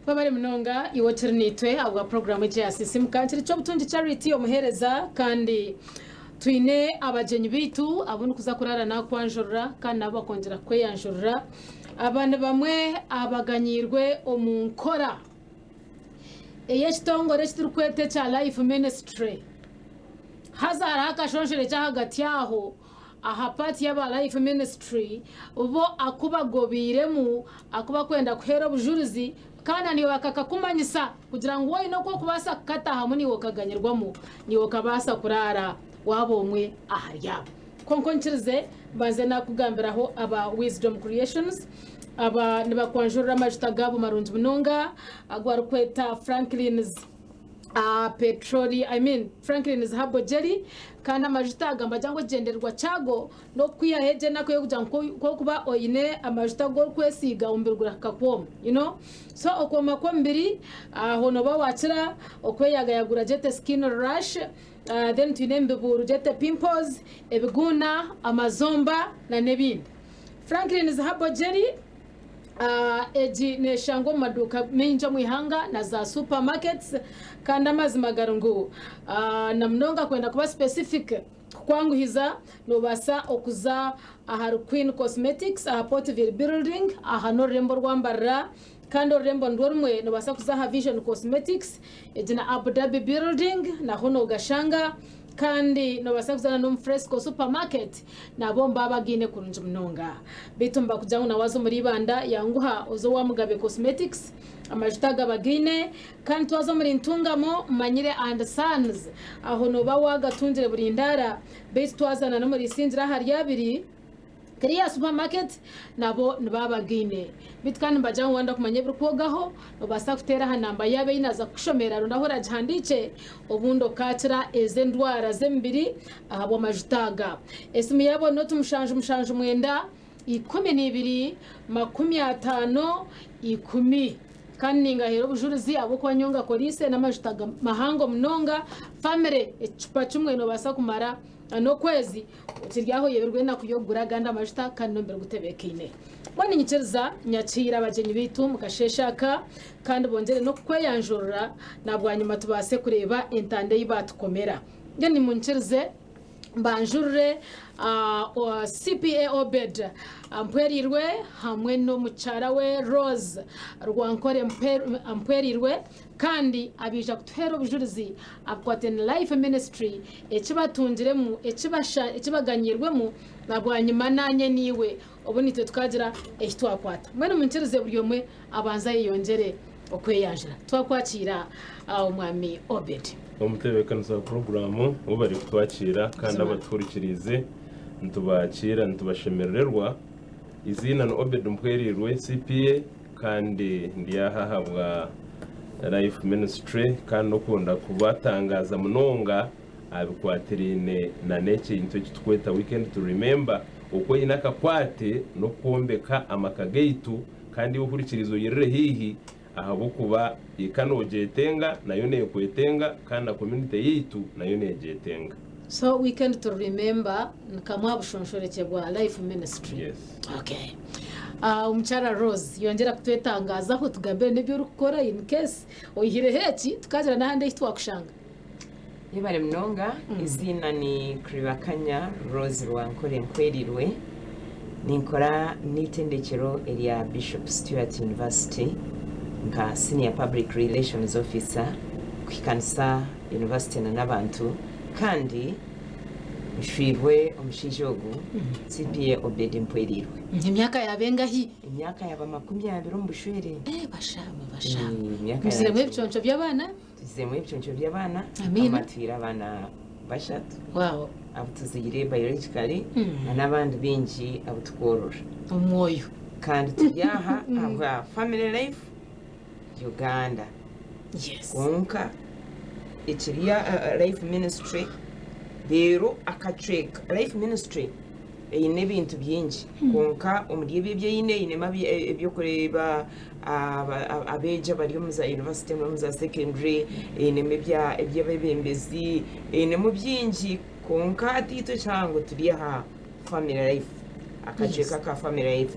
Webare munonga iwe okiri naitwe ahabwa puroguraamu egi eya Sisiimuka. Nkiri Ky'obutungi Charity omuheereza kandi twine abagyenyi baitu abu ndikuza kuraara naakwanjurira kandi nabo bakongyera kukweyanjurira. Aba ni bamwe abaganyiirwe omu nkora ey'ekitongore eki turikweta ekya Life Ministry. Haza hariho akashonshorekye ahagati aho aha part y'aba Life Ministry bo aku bagobeiremu aku bakwenda kuheera obujurizi kandi naiwe bakakakumanyisa kugira ngu waaba oine oku orikubaasa kukatahamu naiwe okaganyirwamu naiwe okabaasa kuraara waaba omwe ahari abo. Kwonka onyikirize mbanze naakugambiraho aba Wisdom Creations aba nibakwanjurira amajuta gaabo marungi munonga agu barikweta Franklin's. Petroli, I mean Franklin's Herbal Jelly, kandi amajuta aga nibagira ngu ekigyendererwa kyago n'okukwihaho egyo enaku ey'okugira ngu ku orikuba oine amajuta agu orikwesiiga omubiri gurahika kwoma, you know. So okwoma kw'omubiri aho nooba waakira okweyagayagura gyete skin rash, then twine emibibuuru gyete pimples, ebiguuna, amazomba n'ebindi. Franklin's Herbal Jelly. Egi neshangwa omu maduuka maingi omu ihanga na za supermarkets kandi amazima gari ngu na munonga kwenda kuba specific kukwanguhiza nobaasa okuza ahari Queen Cosmetics aha Portville Building aha n'orurembo orwa Mbarara kandi orurembo nirwo rumwe nobaasa kuza aha Vision Cosmetics egi na Abu Dhabi Building naho nogashanga Kandi noobaasa kuza na n'omu Fresco Supermarket, nabo nibaba bagaine kurungi munonga. Beitu nibakugira ngu na waaza omuri Ibanda yanguha oze owa Mugabe Cosmetics, amajuta aga bagaine. Kandi twaza omuri Ntungamo, Manyire and Sons, aho nooba waagatungire buri ndaara. Beitu twaza na n'omuri Isingiro ahari Abiri, Clear Supermarket nabo nibaba bagaine. Beitu kandi nibagira ngu wayenda kumanya ebirikwogaho, nobaasa kuteera aha namba yaabo ei naaza kukushomera rundi ahu oragihandiikye obundi okaakira ezo endwara z'emibiri ahabw'amajuta aga. Esimu yaabo noti 779 12 50. Kandi ningaheera obujurizi ahabw'okuba nyowe ngakoriise n'amajuta mahango munonga. Family ekicupa kimwe nobaasa kumara n'okwezi Okiri aho oyeberwe enaku y'okugura agandi amajuta kandi n'omubiri gutebeekaine. Mbwenu nyikiriza nyakiire abagyenyi baitu omu kasheeshe aka kandi bongyere n'okukweyanjurira na bwanyima tubaase kureeba entanda ei baatukomera. Mbwenu nimunyikirize mbanjurire CPA Obed Mpwerirwe hamwe n'omukyara we Rose Rwankore Mpwerirwe. Kandi abaija kutuheera obujurizi abukwataine na Life Ministry, eki batungiremu, eki baganyiirwemu, na bwanyima naanye naiwe obu naitwe tukagira eki twakwata. Mbwenu munkirize buri omwe abanze ayeyongyere okweyanjura. Twakwakiira Omwami Obed. Omutebeekanisa wa puroguraamu ou barikutwakiira kandi abatuhurikiriize nitubakiira nitubashemerererwa. Eiziina ni Obed Mpwerirwe, CPA. Kandi ndi aha ahabwa Life Ministry kandi n'okwenda kubatangaza munonga aha bikwatiraine na n'ekintu eki turikweta Weekend to Remember oku eine akakwate n'okwombeka amaka gaitu kandi iwe ohurikiriize oyirire haihi ahabw'okuba eka noogyetenga nayo neekwetenga kandi na community yaitu nayo neegyetenga. So Weekend to Remember ni kamwe aha bushonshorekye bwa Life Ministry. Yes. Okay. Ah, omukyara Rose, yongyera kutwetangazaho tugambire n'ebi orikukora in case oihireho eki tukagira n'ahandi ahu twakushanga. Yebare munonga, eiziina ni Kribakanya Rose Rwankore Nkwerirwe, ninkora n'eitendekyero erya Bishop Stuart University nka Senior Public Relations Officer kuhikanisa University na n'abantu kandi Nshwirwe omushaija ogu, CPA Obedi Mpwerirwe. Emyaka yaaba engahi? Emyaka yaaba 20 omu bushwere. Eh, bashama, bashama. Eh, emyaka Muziremu yangye. ebiconco by'abaana? Tuziremu ebiconco by'abaana. Amiina. Hama twire abaana bashatu Wow. abu tuzaire biologically na n'abandi baingi abu tukworora. Omwoyo. Kandi turi aha ahabwa Family Life Uganda. Yes. Kwonka ekiri aha Life Ministry reero akacweka Life Ministry eine ebintu bingi kwonka omuri ebyo ebi eine einemu eby'okureeba abeegi abari omu za yunivasite n'omu za secondary, einemu eby'abeebembezi, einemu bingi kwonka hati itwe ekihango turi aha Family Life, akacweka aka Family Life.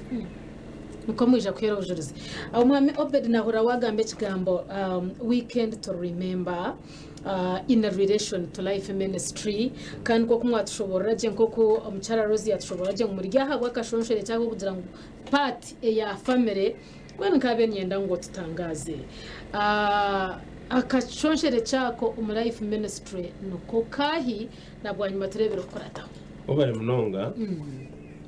Nikwo mwija kuheera obujurizi. Omwami Obed nahurira wagamba ekigambo weekend to remember in relation to life ministry kandi nk'oku mwatushoborora gye nk'oku omukyara Rosie yatushoborora gye ngu muri aha ahabw'akashonshorekye ahabw'okugira ngu part eya family mbwenu nkaabe niinyenda ngu otutangaaze akashonshorekye ako omu life ministry niko kaahi na bwanyima tureebe ebirikukurataho. Webare munonga.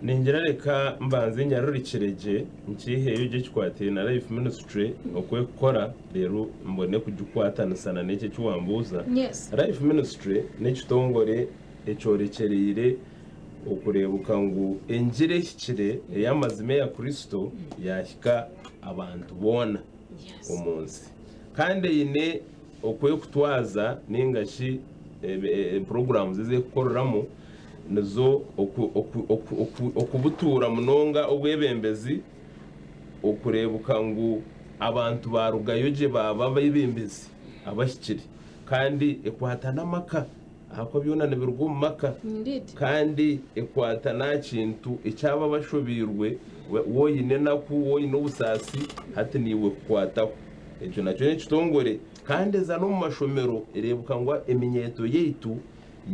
Ningira reka mbanze nyarurikire gye nkiiheyo gye ekikwataine na Life Ministry oku ekukora reero mbone kugikwatanisa na n'eki eki wambuuza. Life Ministry n'ekitongore ekyorekyereire okureebuka ngu engiri ehikire ey'amazima eya Kristo yaahika abantu boona omu nsi. Kandi eine oku ekutwaza nainga shi puroguraamu ezi erikukoreramu nizo okubutuura munonga obwebembezi, okureebuka ngu abantu baarugayo gye baaba abeebembezi abahikire kandi ekwata n'amaka ahakuba byona nibiruga omu maka kandi ekwata n'aha kintu eky'abo abashobeirwe waaba oine enaku, waaba oine obusaasi hati naiwe ekukwataho. Ekyo nakyo n'ekitongore kandi eza n'omu mashomero ereebuka ngu eminyeeto yaitu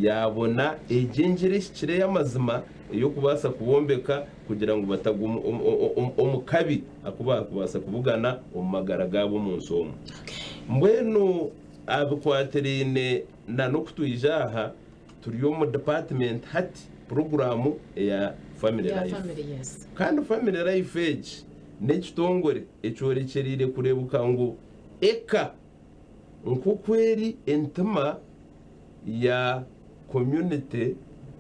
yaabona egyo engira ehikire ey'amazima ey'okubaasa kubombeka kugira ngu batagwa omu kabi aku baakubaasa kubugana omu magara gaabo omu nsi omu. Mbwenu aha bikwatiraine n'okutwija aha, turi omu dipaatimenti hati puroguraamu eya Family Life. Kandi Family Life egi n'ekitongore ekyorekyereire kureebuka ngu eka nk'oku eri entima ya community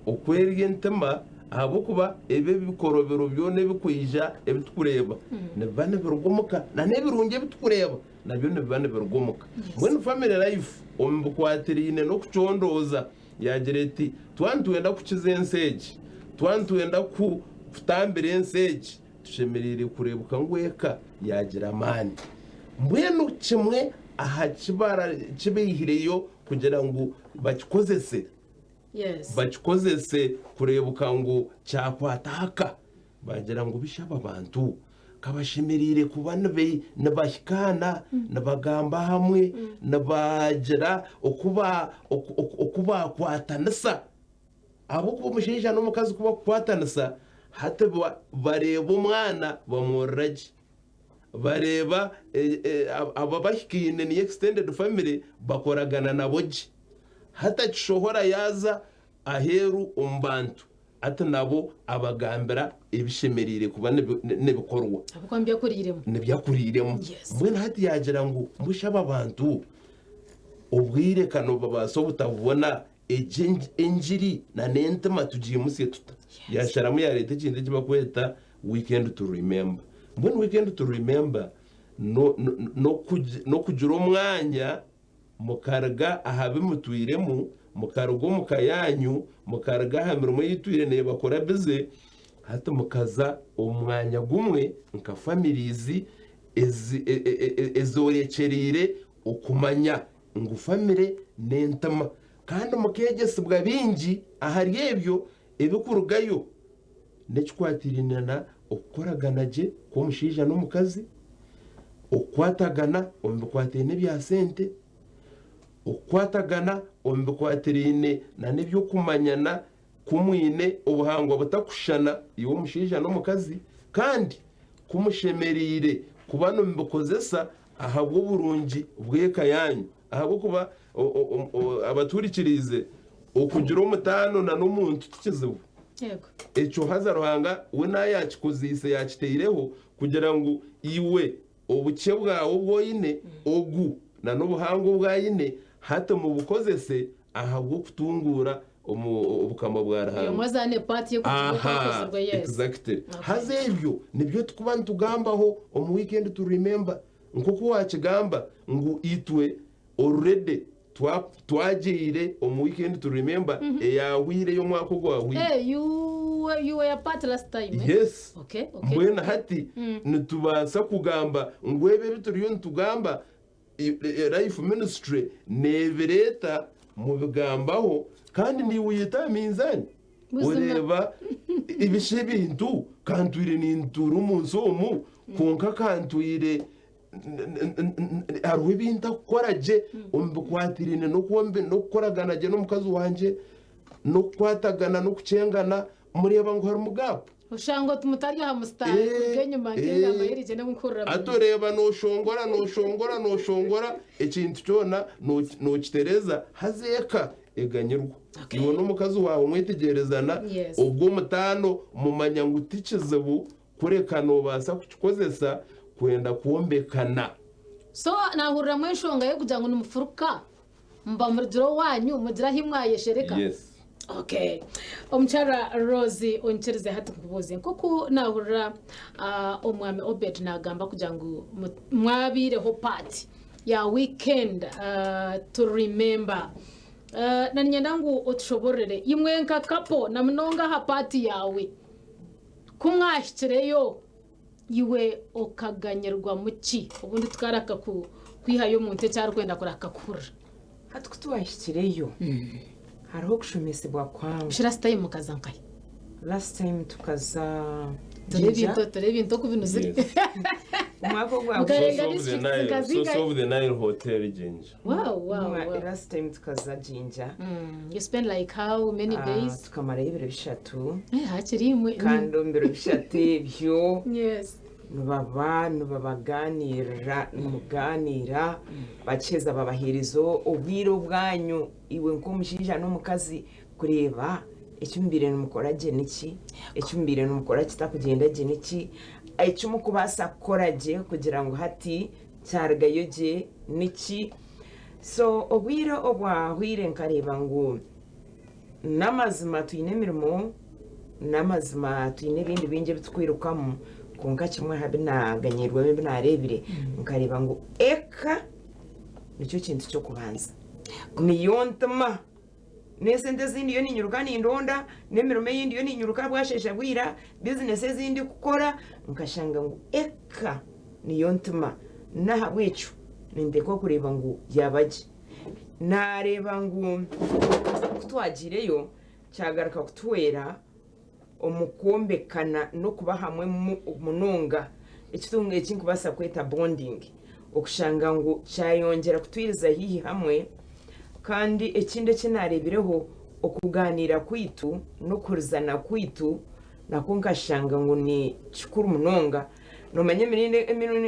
oku eri entima ahabw'okuba ebi ebikorobero byona ebikwija ebi tukureeba nibiba nibiruga omuka na n'ebirungi ebi tukureeba nabyo nibiba nibiruga omuka. Mbwenu family life omu bikwatiraine n'okucondooza yaagira eti twaba nitwenda kukiza ensi egi, twaba nitwenda kutambira ensi egi, Tushemereire kureebuka ngu eka yaagira amaani. Mbwenu kimwe aha ki baihireyo kugira ngu bakikozese, bakikozese kureebuka ngu kyakwata aha ka, baagira ngu bishi aba bantu ka bashemereire kuba nibahikaana, nibagamba hamwe, nibagira oku baakwatanisa. Ahabw'okuba omushaija n'omukazi ku bakukwatanisa, hati bareeba omwana bamworora gye. Bareeba ababahikaine niyo extended family bakoragana nabo gye. Hati akishohora yaaza aheeru omu bantu, hati nabo abagambira ebishemereire kuba nibikorwa. Ahabw'okuba nibyo akuriiremu. Nibyo akuriiremu. Mbwenu hati yaagira ngu mbwenu shi aba bantu obwire ka nibabaasa obutabubona Egi engiri na n'entima tugiimutsye tuta? Yasharamu yareeta ekintu eki bakweta weekend to remember. Mbwenu weekend to remember n'okugira omwanya mukaruga aha bi mutwiremu, mukaruga omu ka yaanyu, mukaruga aha mirimo ei etwire neebakora bize, hati mukaza omu mwanya gumwe nka families ezoorekyereire okumanya ngu famire n'entima kandi mukeegyesibwa bingi ahari ebyo ebirikurugayo n'ekikwatiraine na okukoragana gye kw'omushaija n'omukazi, okukwatagana omu bikwatiraine ebya sente, okukwatagana omu bikwatiraine n'eby'okumanyana ku mwine obuhangwa butakushushana iwe omushaija n'omukazi kandi ku mushemereire kuba nimubikozesa ahabw'oburungi bw'eka yaanyu. Ahabw'okuba abatuhurikiriize, okugira omutaano na n'omuntu ti kizibu. Ekyo haza Ruhanga we naayakikozeise yaakitaireho kugira ngu iwe Obukye bwawe obu oine, ogu na n'obuhango obu aine, hati mubukozese ahabw'okutunguura obukama bwa Ruhanga. Omwe azaane part ye kugira oku Aha, akozirwe, yes. exactly. Okay. Haza ebyo nibyo tukuba nitugambaho omu weekend to remember. Nk'oku waakigamba ngu itwe already twa- twagiire omu weekend to remember eyaahweire ey'omwaka ogwahweire. Hey, you were part last time, eh? Yes. Okay, okay. Mbwenu hati nitubaasa kugamba ngu ebi ebi turiyo nitugamba Life Ministry neebireeta mubigambaho kandi naiwe oyeta aha minzaani. Buzima. Oreeba ebishi ebintu kantwire nintuura omu nsi omu kwonka kantwire hariho ebi ntakukora gye omu bikwatiraine n'okukoragana gye n'omukazi wangye n'okukwatagana n'okukyengana mureeba ngu harimu gaapu. Oshanga oti mutari aha musitaari Eh, kuruga enyima nk'engamba eh. y'erigye n'omukurura Hati oreeba nooshongora nooshongora nooshongora ekintu kyona nookitereeza haza eka eganyirwa. Okay. Iwe n'omukazi waawe mwetegyerezana Yes. obwo omutaano mumanya ngu ti kizibu kureka noobaasa kukikozesa kwenda kwombekana. So naahuriramu enshonga y'okugira ngu nimufuruka muba murugire owaanyu mugire ahi mwayeshereka. Yes. Okay. Omukyara Rose onyikirize hati nkubuuze nk'oku naahurira ah, omwami Obed naagamba kugira ngu mu- mwabaireho part ya weekend ah, to remember. Ah, na niinyenda ngu otushoboororere imwe nka couple na munonga aha part yaawe ku mwahikireyo iwe okaganyirwamu ki? Obundi tukaraka kwihayo omuntu eki arikwenda kuraka kuhurira. Hati ku twahikireyo, hariho okushomesibwa kwangu. Shi last time mukaza nkahi? Last time tukaza Dore Jinja. ebintu dore ebintu oku binuzire. Yes. Omwaka ogwa Mukarenga Source of the districts Nile, nkazinga. Source of the Nile Hotel Jinja. Wow. Last time tukaza Jinja. You spend like how many days? Tukamarayo ebiro bishatu. Eh, hakiri imwe. Kandi omu biro bishatu ebyo Yes. nibaba nibabaganirira nimugaaniira bakiheza babaheereza obwire obwanyu iwe nk'omushaija n'omukazi kureeba eki mubaire nimukora gye niki, eki mubaire nimukora kitakugyenda gye niki, eki murikubaasa kukora gye kugira ngu hati kyarugayo gye niki. So obwire obwahweire nkareeba ngu n'amazima twine emirimo, n'amazima twine ebindi bingi ebi turikwirukamu kwonka kimwe aha bi naaganyirwemu ebi naareebire nkareeba ngu eka nikyo kintu ky'okubanza. Niyo ntima. N'esente ezi ndiyo niinyiruka nindonda, n'emirimo ei ndiyo niinyiruka bwasheesha bwira, bizinesi ezi ndikukora, nkashanga ngu eka niyo ntima. N'ahabw'ekyo ninteekwa kureeba ngu yaaba gye. Naareeba ngu ku twagiireyo kyagaruka kutuhwera omu kwombekana n'okuba hamwe munonga, eki ndikubaasa kweta bonding, okushanga ngu kyayongyera kutwiriza haihi hamwe. Kandi ekindi eki naareebireho, okugaaniira kwaitu n'okuhurizana kwaitu nakwo nkashanga ngu ni kikuru munonga. Noomanya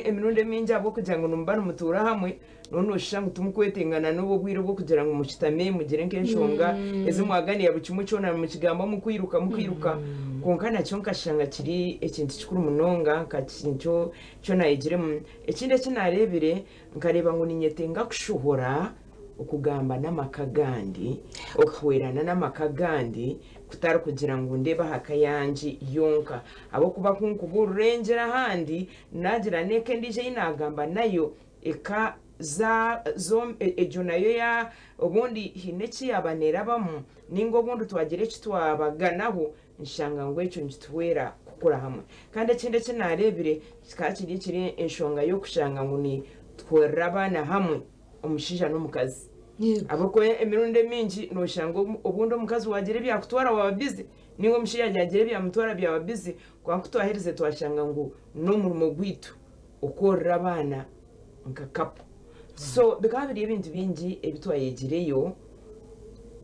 emirundi emingi ahabw'okugira ngu nimuba nimutuura hamwe, Noba nooshusha ngu timukwetengana n'obu obwire obw'okugira ngu mushutame mugire nk'enshonga ezi mwaganiira buri kimwe kyona mukigamba mukwiruka mukwiruka. Kwonka nakyo nkashanga kiri ekintu kikuru munonga nka nikyo nikyo naayegiremu. Ekindi eki naareebire, nkareeba ngu ninyetenga kushohora okugamba n'amaka agandi, okuhwerana n'amaka agandi kutari kugira ngu ndeebe aha ka yangye yonka. Ahabw'okuba ku nkubuurira engiri ahandi, naagira n'eka endiijo ei naagamba nayo, Eka za zo egyo nayo ya obundi haine eki yaaba neerabamu nainga obundi twagira eki twabaganaho nshanga ngu ekyo nikituhwera kukura hamwe. Kandi ekindi eki naareebire kikaba kiri ekiri enshonga y'okushanga ngu nituhwerera abaana hamwe omushaija n'omukazi. Ahabw'okuba emirundi emingi nooshanga obundi omukazi waagira ebi yaakutwara waaba bize nainga omushaija yaagira ebi yaamutwara byaba bize kwonka ku twaherize twashanga ngu n'omurimo gwaitu. okworora abaana nka couple. So bikaba biri ebintu bingi ebi twayegireyo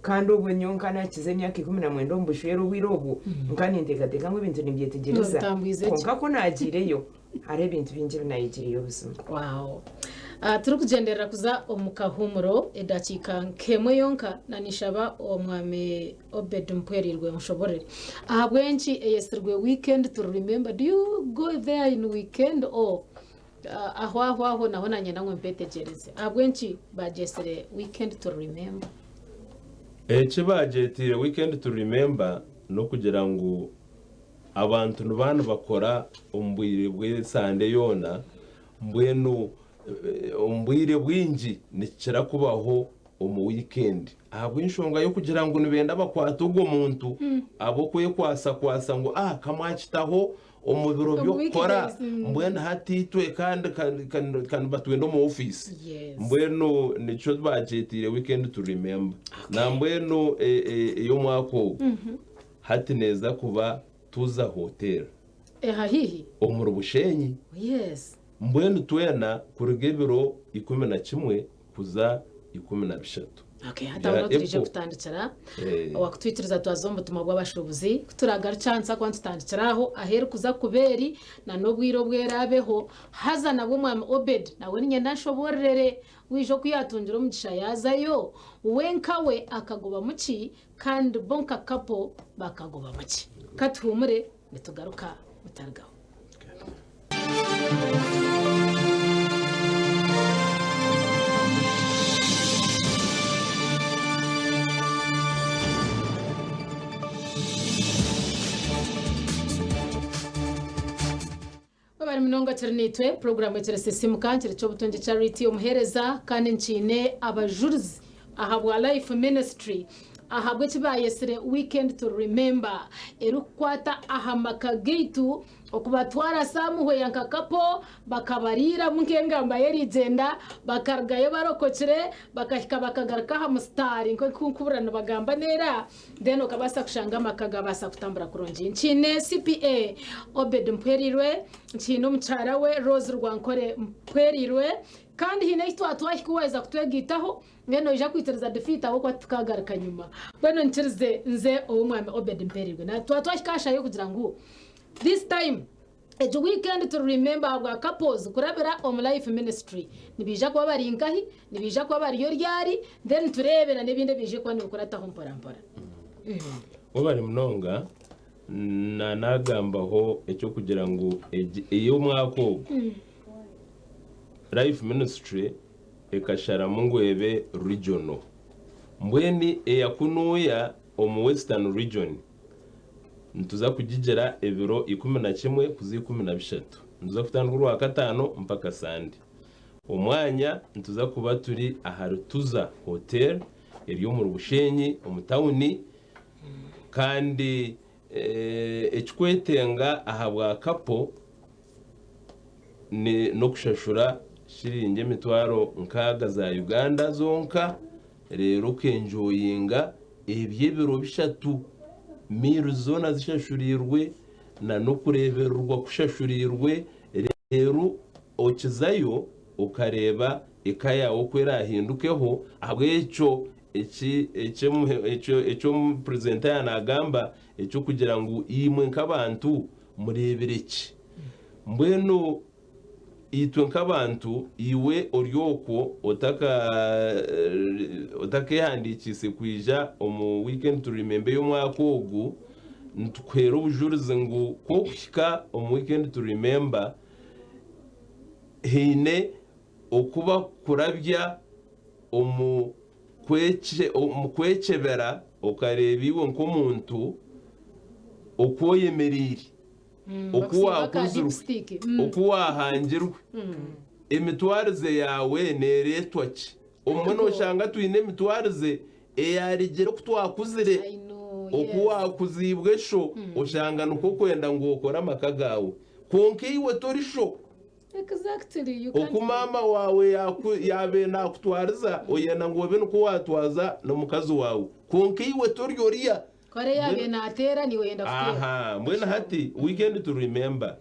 kandi obwo nyowe nkaba nakiza emyaka 19 omu bushwere obwire obwo nkaba ninteekateeka ngu ebintu nibyetegyereza Nobitambwiza ki? kwonka ku naagiireyo hariho ebintu bingi ebi nayegireyo buzima. Wow. Ah, turikugyenderera kuza omu kahuumuro edakiika nk'emwe yonka na ninshaba omwami Obed Mpwereirwe onshoborere ahabw'enki eyetsirwe weekend to remember do you go there in weekend or uh, aho aho aho naho nanyenda ngu mpetegyereze ahabw'enki bagyetsire weekend to remember. Eki bagyetiire weekend to remember n'okugira ngu abantu nibaba nibakora omu bwire bw'esande yoona mbwenu omu bwire bwingi nikikira kubaho omu wiikendi ahabw'enshonga y'okugira ngu nibenda bakwate ogwo muntu ahabw'okwekwasakwasa ngu ah ka mwakitaho omu biro Omu by'okukora weekdays, mm. mbwenu hati itwe kandi ka nibatwenda omu ofiisi Yes. mbwenu nikyo bagyetiire weekend to remember nambwenu ey'omwaka ogu. Hati neeza kuba Tuza Hotel. Eha haihi? Omuri Bushenyi. Yes. Mbwenu twena kuruga ebiro 11 kuza 13. Okay, hati aho Bya niho turaije April. kutandikira. Eh. Wakutwikiriza twaza omu butumwa bw'abashuubuzi. Ku turagarukye aha nsi ahakuba nitutandikira aho ahu erikuza kuba eri na n'obwire obu eraabeho. Haza nabwo omwami Obed nawe niinyenda anshoboororere bwija oku yaatungire omugisha yaazayo, we nka we akagobamu ki kandi bo nka couple bakagobamu ki. Ka tuhuumure nitugaruka mutarigaho. Webare munonga kiri naitwe puroguramu ekiri Sisimuka nkiri Ky'obutungi Charity omuheereza kandi nkiine abajurizi ahabwa Life Ministry ahabw'eki baayetsire Weekend to Remember erikukwata aha maka gaitu okubatwara Samuhweya nka kapo bakabariiramu nk'engamba y'erigyenda bakarugayo barokokire bakahika bakagaruka aha musitaari nk'oku nkuhurira nibagamba neera Then okabaasa kushanga amaka gabaasa kutambura kurungi. Nkiine CPA Obed Mpwerirwe, nkiine omukyara we Rose Rwankore Mpwerirwe, kandi haine ahi twaba twahika waaheza kutwegaitaho, mbwenu noija kwikiriza defeat ahabw'okuba titukagaruka nyima. Mbwenu nyikirize nze ow'omwami Obed Mperirwe. Na twaba twahika aha shaaha y'okugira ngu this time Egi weekend to remember ahabwa couples kurabira omu life ministry. Nibaija kuba bari nkahi? Nibaija kuba bariyo ryari? Then tureebe na n'ebindi ebiije kuba nibikurataho mpora mpora. Webare munonga na nagambaho ekyokugira ngu egi ey'omwaka ogu Life Ministry ekasharamu ngu ebe regional mbwenu eyakunuya omu Western Region Nituza kugigira ebiro 11 kuza 13. Nituza kutandika Orwakataano mpaka Sande. Omwanya nituza kuba turi ahari Tuza Hotel eri omuri Bushenyi omu tawuni kandi ekikwetenga ahabwa kapo n'okushashura shiringi emitwaro nkaaga za Uganda zonka reero okenjoyinga eby'ebiro bishatu, meals zoona zishashuriirwe na n'okureebererwa kushashuriirwe reero okizayo okareeba eka yaawe oku eraahindukeho ahabw'ekyo eki eki omupurezidenti yaaba naagamba eky'okugira ngu imwe nk'abantu Mureebire ki? Mbwenu itwe nk'abantu, iwe ori okwo otaka otakeehandiikiise kwija omu Weekend to Remember ey'omwaka ogu, nitukuheera obujurizi ngu ku okuhika omu Weekend to Remember, haine oku bakukurabya omu omu kwekyebera okareeba iwe nk'omuntu oku oyemereire, oku waakuzirwe, oku waahangirwe, emitwarize yaawe neereetwa ki? Obumwe nooshanga twine emitwarize eyaarigire oku twakuzire, oku waakuziibwe sho, oshanga nikwo okwenda ngu okore amaka gaawe. Kwonka iwe tori sho. Exactly, you can't Oku maama waawe yaabaire naakutwariza, oyenda ngu obe nikwo waatwaza n'omukazi waawe. Kwonka iwe tori oriya. Kare yaabaire naateera, naiwe oyenda kuteera. Aha, mbwenu hati weekend to remember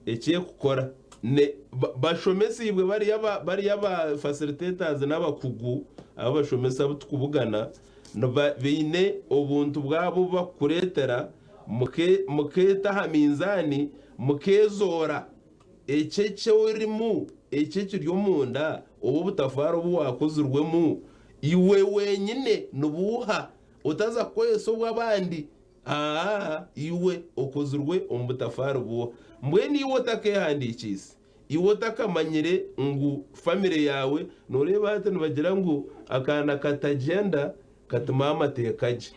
eki ekukora ne bashomesiibwe bariya ba bariya ba facilitators n'abakugu ababashomesa abu tukubugana niba baine obuntu bwabo obu bakukureetera muke mukeeta aha minzaani mukeezoora. Eki eki orimu, eki ekiri omunda, obu obutafaari obu waakozirwemu, iwe wenyine nibuuha? Otaza kukozesa obw'abandi. Aa, iwe okozirwe omu butafaari buuha? Mbwenu iwe otakeehandiikiise, iwe otakamanyire ngu famire yaawe, nooreeba hati nibagira ngu akaana katagyenda Kati maama teeka gye.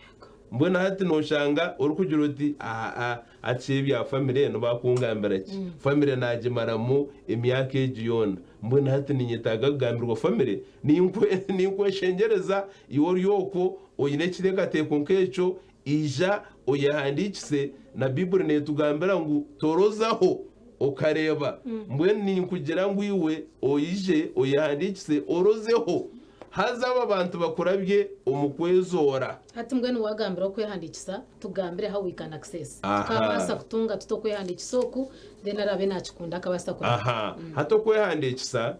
Mbwenu hati noshanga orikugira oti aa hati shi ebya famire nibakungambira ki? Famire nagimaramu emyaka egi yoona. Mbwenu hati ninyetaaga kugambirwa famire? Ninkweshengyereza iwe ori okwo oine ekiteekateeko nk'ekyo ija oyehandiikise na Baiburi netugambira ngu torozaho okareeba. Mbwenu ninkugira ngu iwe oije oyehandiikise orozeho. Haza aba bantu bakurabye omu kwezoora. Hati mbwenu wagambira okwehandikisa tugambire how we can access. Aha. Tukabasa kutunga tuta okwehandikisa oku then arabe nakikunda akabasa kuraba. Aha. Hati okwehandiikisa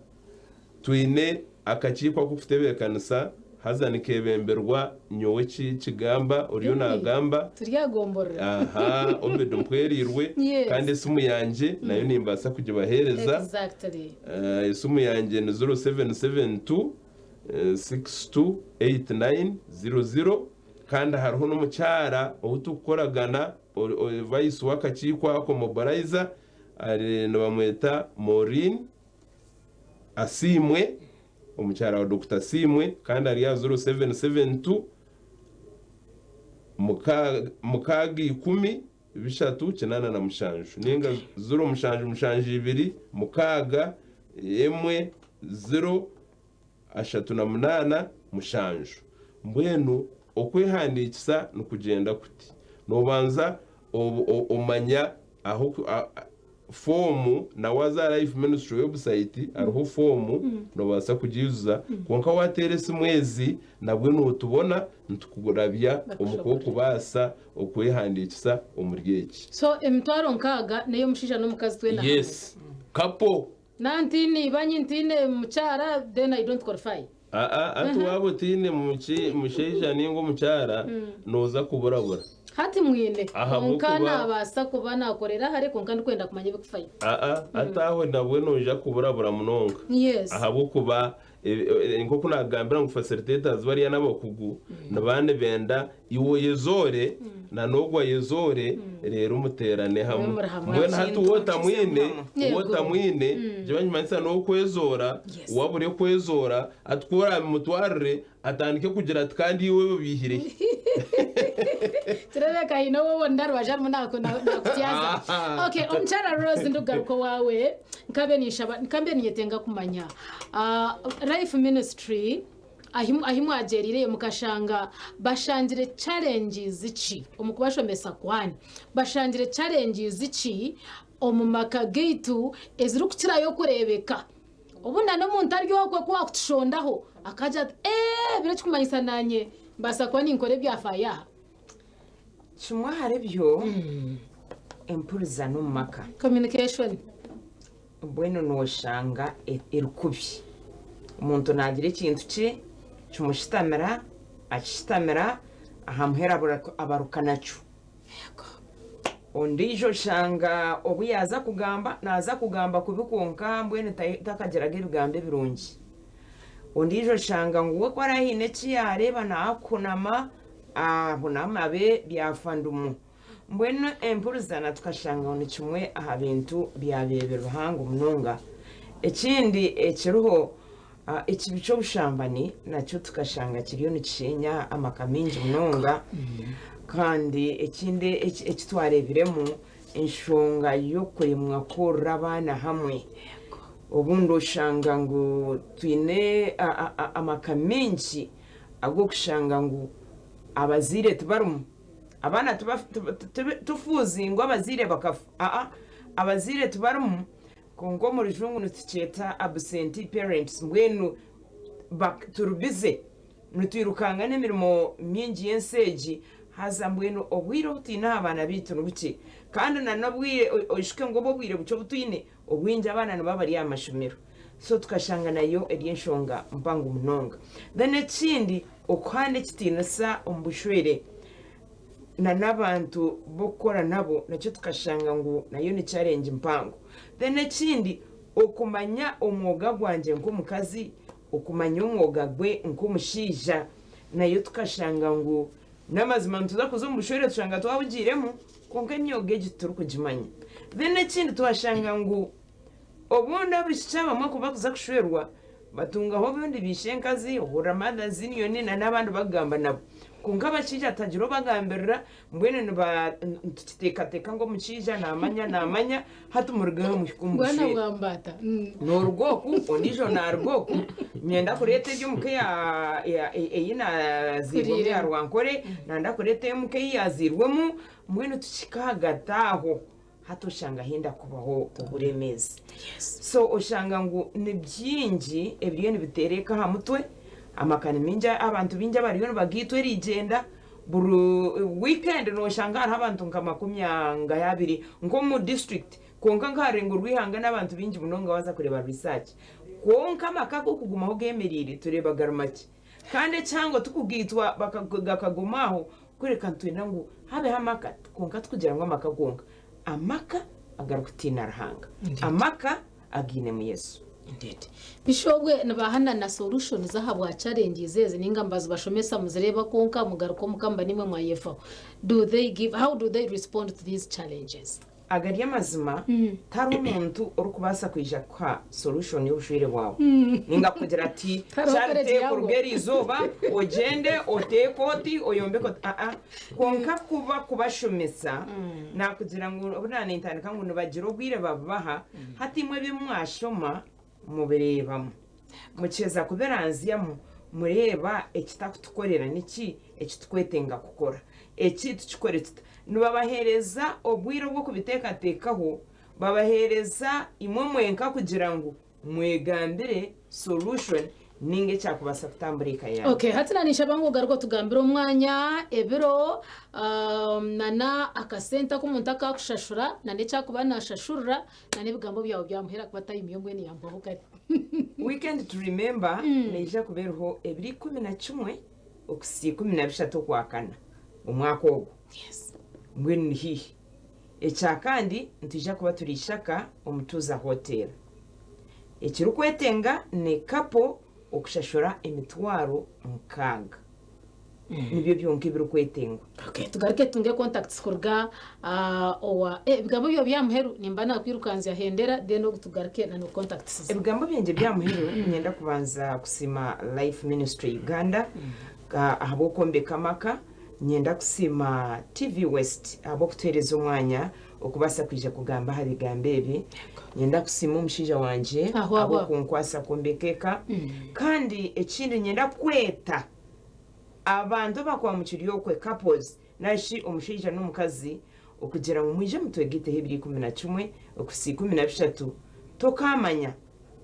twine akakiiko ak'okutebeekanisa haza nikeebemberwa nyowe Kigamba oriyo naagamba. Turyagomborora. Aha, Obed Mpwereirwe. Yes. Kandi esimu yangye nayo nimbaasa kugibaheereza. Exactly. Esimu yangye ni 0772 628900 kandi hariho n'omukyara ou turikukoragana vice w'akakiiko ako mobilizer nibamweta Maureen Asiimwe, omukyara wa Dokita Asiimwe kandi ari aha 0772 6 10 387 ninga 0 7 7 6 1 0 38 7. Mbwenu okwehandiikisa nikugyenda kuti, noobanza omanya ahu foomu na waaza aha Life Ministry website hariho foomu noobaasa kugiijuza kwonka waateera esimu ezi nabwo nootubona nitukurabya omu ku orikubaasa okwehandiikisa omuri eki. So 60,000 n'ey'omushaija n'omukazi twena hamwe? Yes. Couple. Na ntiine ibanyi ntiine mukyara then I don't qualify. Aa hati waaba otaine mushaija ninga omukyara nooza kuburabura. Hati mwine kwonka Ahabw'okuba nabaasa kuba nakorera hare kwonka ndikwenda kumanya ebikufayo. Aa hati aho nabwe noija kuburabura munonga. Yes. Ahabw'okuba nk'oku naakugambira ngu facilitators bariya n'abakugu nibaba nibenda iwe oyezoore na n'ogwo ayezoore reero muteerane hamwe. Mube muri hamwe. Mbwenu hati Ekintu waaba otamwine, mukize hamwe. waaba Yego. otamwine nikimanyisa n'okwezoora, Yes. waabura kwezoora hati ku oraabimutwarire atandike kugira ati kandi iwe obiihire hi? Kireebeka haine ou obona aha rubaju arimu naakutyaza. Okay, omukyara Rose ndikugaruka owaawe, nkabe ninshaba, nkambe ninyetenga kumanya. Ah, Life Ministry ahi ahi mwagyeriireyo mukashanga bashangire challenges ki omu kubashomesa kwanyu? Bashangire challenges ki omu maka gaitu ezirikukirayo kureebeka? Obundi na n'omuntu ari okwe ku waakutushondaho akagira ati, Ee, biri ekikumanyisa naanye mbaasa kuba ninkora ebyafaayo aha. Kimwe ahari byo empurizana omu maka. Communication. Mbwenu nooshanga eri kubi. Omuntu naagira ekintu kye kimushutamira, akishutamira, aha muheru abaruka nakyo. Ondiijo oshanga obu yaaza kugamba, naaza kugamba kubi kwonka mbwenu takagiraga ebigambo ebirungi. Ondiijo oshanga ngu we ku araabe haine eki yaareeba naakuhunama, ahunama abe byafa ndumu. Mbwenu empurizana tukashanga ngu ni kimwe aha bintu byabaire biri bihango munonga. Ekindi ekiriho, ekibi ky'obushambani nakyo tukashanga kiriyo nikisheenya amaka maingi munonga. Kandi ekindi eki twareebiremu, enshonga y'okuremwa kworora abaana hamwe. Obundi oshanga ngu twine amaka maingi ag'okushanga ngu abazaire tibarimu. Abaana tifuuzi ngu abazaire bakafa, aa, abazaire tibarimu kwonka omu rujungu nitukyeta absentee parents mbwenu turi bize nitwirukanga n'emirimo mingi y'ensi egi haza mbwenu obwire obu twine aha baana baitu ni bukye kandi na n'obwire oijuke ngu obu obwire bukye obu twine obwingi abaana nibaba bari aha mashomero so tukashanga nayo eri enshonga mpango munonga. Then ekindi okuhaana ekitiinisa omu bushwere na n'abantu b'okukora nabo nakyo tukashanga ngu nayo ni challenge mpango. Then ekindi okumanya omwoga gwangye nk'omukazi, okumanya omwoga gwe nk'omushaija nayo tukashanga ngu n'amazima nituza kuza omu bushwere tushanga twabugiiremu kwonka emyoga egi titurikugimanya. Then ekindi twashanga ngu Obundi abaishiki abamwe ku bakuza kushwerwa, batungaho obundi baishenkazi, ohurira mothers union na n'abandi bakugamba nabo. Kwonka abashaija hatagira obagambirira, mbwenu niba nitukiteekateeka ngu omushaija naamanya naamanya, hati murugeho muhike omu Bwana bushwere. bwa mbaata. Nooruga oku, ondiijo naaruga oku, niinyenda kureeta eby'omuka eya eya ei naazairwemu Kuriiremu. ya Rwankore, nanda kureeta ey'omuka ei yaazairwemu, mbwenu tuhike ahagati aho. Hati oshanga henda kubaho oburemeezi. So oshanga ngu ni bingi ebiriyo nibiteera eka aha mutwe. Amaka ni maingi, abantu baingi abariyo nibagaitwa erigyenda, buri weekend noshanga hariho abantu nka makumi angahe abiri nk'omu district kwonka nk'aha rurengo rw'eihanga n'abantu baingi munonga waaza kureeba research. Kwonka amaka ag'okugumaho gemereire tureeba gari makye. Kandi ekihango tikugaitwa gakaguma aho kureka nitwenda ngu habeho amaka kwonka tikugira ngu amaka gonka, amaka agarikutiina Ruhanga, amaka againemu Yesu. Indeed. Bishop obwe nibaha na na solutions ahabwa challenges ezi ninga nibazibashomesa muzireeba kwonka mugaruka omuka muba nimwe mwayefaho. Do they give, how do they respond to these challenges? Agari amazima, tihariho omuntu orikubaasa kwija kukuha solution y'obushwere bwawe ninga kukugira ati Tihariho Charity college yabwo. kuruga eri izooba ogyende oteeke oti oyombeke oti aa kwonka kuba kubashomesa nakugira ngu obu naaba nintandika ngu nibagira obwire babubaha hati imwe ebi mwashoma mubireebamu mukiheza kubiranzyamu mureeba ekitakutukorera niki ekitukwetenga kukora eki tukikore tuta Nibabaheereza obwire obw'okubiteekateekaho, babaheereza imwe mwenka kugira ngu mwegambire solution ninga ekyakubaasa kutambura eka yaanyu. Okay, hati na ninshaba ngu ogaruke otugambire omwanya, ebiro, nana akasente aku omuntu akakushashura, nana eki akuba nashashurira, nana ebigambo byawe byamuhera akuba time ye mbwenu yambaho kare. Weekend to remember neija kuba eriho ebiro 11 okuhitsya 13 Okwakana omwaka ogu. Mbwenu ni haihi. Ekya kandi nitwija kuba turi Ishaka omu Tuza Hotel. Ekirikwetenga ni couple okushashura 6000. Nibyo byonka ebirikwetengwa. Okay, tugaruke tutunge contacts kuruga owa eh, ebigambo byawe bya muheru nimba nakwirukanzya hendera then ogu tugaruke na no contacts ze. Ebigambo byangye bya muheru niinyenda kubanza kusiima Life Ministry Uganda ahabw'okwombeka amaka. Niinyenda kusiima TV West ahabw'okutuheereza omwanya okubaasa kwija kugamba aha bigambo ebi. Niinyenda kusiima omushaija wangye Aho, aho, aho. ahabw'okunkwasa kwombeka eka. Kandi ekindi niinyenda kweta abantu abakuba mukiri okwe, couples, nari shi omushaija n'omukazi, okugira ngu mwije mutwegaiteho ebiro 11 okuhitsya 13, tokaamanya,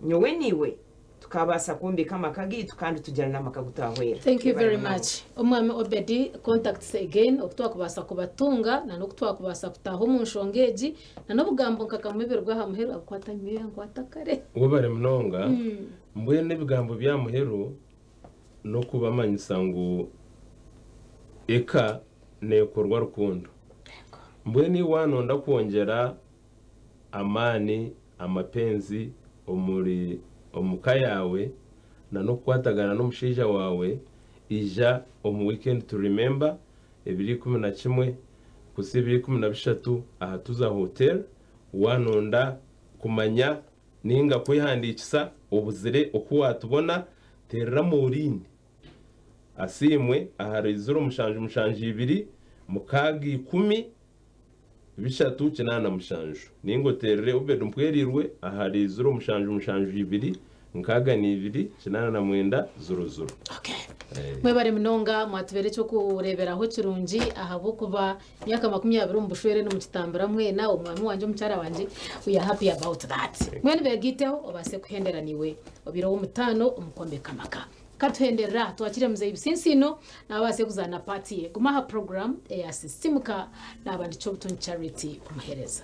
nyowe naiwe tukaabaasa kwombeka amaka gaitu kandi tugira n'amaka agu twahwera. Thank you Mwebale very munonga. much. Omwami Obedi, contacts again, oku twakubaasa kubatunga na n'oku twakubaasa kutaaha omu nshonga egi na n'obugambo nka kamwe ebirugwa aha muheru abukwata nyima yankwata kare. Webare munonga. Mbwenu ebigambo bya muheru n'okubamanyisa ngu eka neekorwa rukundo. Mbwenu iwe waanonda kwongyera amaani, amapenzi omuri omu ka yaawe na n'okukwatagana n'omushaija waawe, ija omu Weekend to Remember ebiro 11 kuhitsya ebiro 13 aha Tuza Hotel. Waanonda kumanya Ninga kwehandiikisa obuzire oku waatubona, teerera Maureen Asiimwe ahari 0772 6 10 3 87. Ninga oteerere Obed Mpwerirwe ahari 0772 62 89 00. Okay. Mwebare munonga mwatubeera eky'okureeberaho kirungi ahabw'okuba Emyaka 20 omu bushwere nimukitambura mwena, omwami wangye, omukyara wangye, we are happy about that. Mbwenu begaiteho obaase kuhendera naiwe obeire ow'omutaano omu kwombeka amaka. Katuhenderere aha twakire muzeeyi Bisinsiino nawe abaase kuzaana part ye. Guma aha program eya Sisimuka naaba ndi Kyobutungi Charity omuheereza.